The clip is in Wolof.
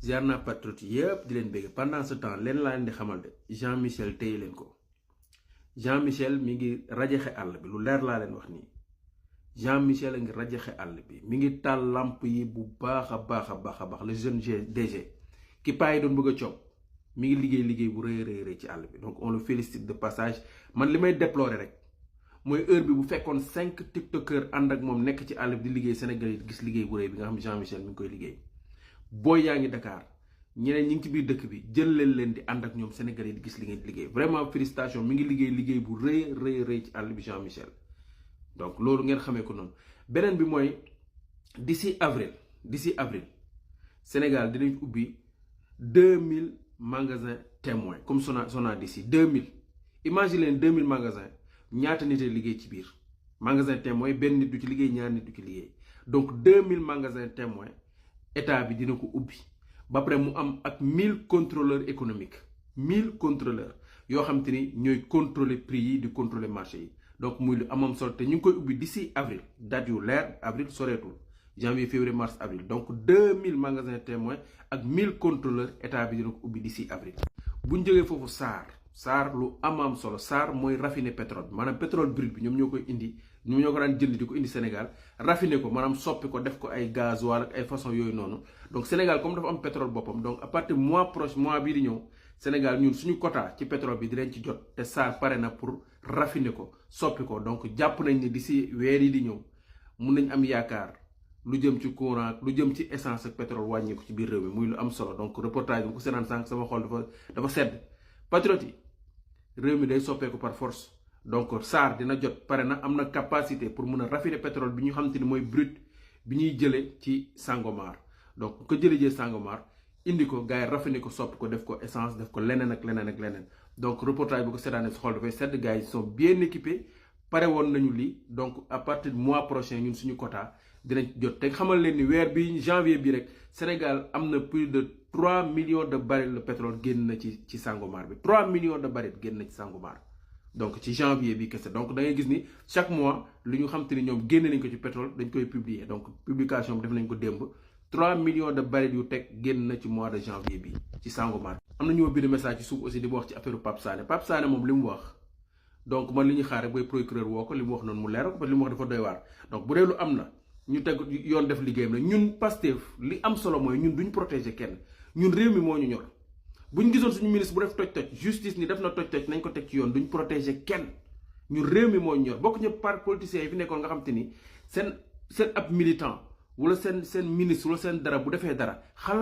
ziar naa patriote yëpp di leen bégg pendant ce temps leen laa leen di xamal de Jean-Michel téye leen ko Jean-Michel mi ngi rajaxe àll bi lu leer laa leen wax nii Jean-Michel a ngi rajaxe àll bi mi ngi taal lamp yi bu baax a baax le jeune DG ki paa yi doon bëgg a coow mi ngi liggéey bu rëy ci àll bi donc on le félicite de passage man li may déplorer rek mooy heure bi bu fekkoon 5 tiktokers ànd ak moom nekk ci àll bi di liggéey Sénégal yi gis liggéey bu rëy bi nga xam Jean-Michel mi ngi koy liggéey booy yaa ngi Dakar ñeneen ñi ngi ci biir dëkk bi jël leen di ànd ak ñoom Sénégal yi di gis li ngeen di liggéey vraiment félicitation mi ngi liggéey bu rëy ci àll bi Jean-Michel donc loolu ngeen xamee ko noonu beneen bi mooy d'ici avril Sénégal dinañ ubbi 2000 magasins témoins comme Sona d'ici 2000 imagine leen 2000 magasins ñaata nit liggéey ci biir magasin témoin benn nit du ci liggéey ñaar nit du ci liggéey donc 2000 magasins témoins état bi dina ko ubbi ba pare mu am ak 1000 contrôleurs économiques 1000 contrôleurs yoo xam te ni ñooy contrôler prix yi di contrôler marché yi donc muy lu amam solo te ñu ngi koy ubbi d'ici avril date yu leer avril soreetul janvier février mars avril donc 2000 magasins témoins ak 1000 contrôleurs état bi dina ko ubbi d'ici avril. bu ñu jógee foofu SAR lu amam solo SAR mooy raffiner pétrole bi maanaam pétrole brut bi ñoom ñoo koy indi ñoom ñoo ko daan jënd di ko indi Sénégal raffiner ko maanaam soppi ko def ko ay gasoil ak ay façon yooyu noonu donc Sénégal comme dafa am pétrole boppam donc à partir mois bii di ñëw Sénégal ñun suñu quota ci pétrole bi dinañ ci jot te SAR pare na pour raffiner ko soppi ko donc jàpp nañ ne d'ici weer yi di ñëw mun nañ am yaakaar lu jëm ci courant lu jëm ci essence ak pétrole wàññeeku ci biir réew mi muy lu am solo donc reportage bi ko seetaan sànq sama xol dafa sedd patriote yi réew mi day soppeeku par force donc SAR dina jot pare na am na capacité pour mun a raffiner pétrole bi ñu xam te ni mooy brut bi ñuy jëlee ci Sangomar donc ko jëlee Sangomar indi ko gars yi raffiner ko soppi ko def ko essence def ko leneen ak leneen donc reportage bi ko seetaanee si xol dafay sedd gars yi sont bien équipés pare woon nañu lii donc à partir du mois prochain ñun suñu quota dinañ jot te xamal leen ni weer bi janvier bi rek Sénégal am na plus de 3 millions de barils de pétrole génn na ci Sangomar bi 3 millions de barils génn na ci Sangomar donc ci janvier bi kese donc da ngay gis ni chaque mois lu ñu xam te ni ñoom génn nañ ko ci pétrole dañ koy publier donc publication bi def nañ ko démb 3 millions de barils yu teg génn na ci mois de janvier bi ci Sangomar. am na ñu ma bind message ci suuf aussi di ma wax ci affaire Pape Sané moom li mu wax donc man li ñu xaar rek booy procureur woo ko li mu wax noonu mu leer ko parce que li mu wax dafa doy waar donc bu dee lu am na ñu teg yoon def liggéeyam la ñun Pastef li am solo mooy ñun duñ protéger kenn ñun réew mi moo ñu ñor bu ñu gisoon suñu ministre bu def toj justice ni def na toj nañ ko teg ci yoon duñ protéger kenn ñun réew mi moo ñu ñor bokk ñëpp par politiciens yi fi nekkoon nga xam te ni seen ab militant wala seen ministre wala seen dara bu defee dara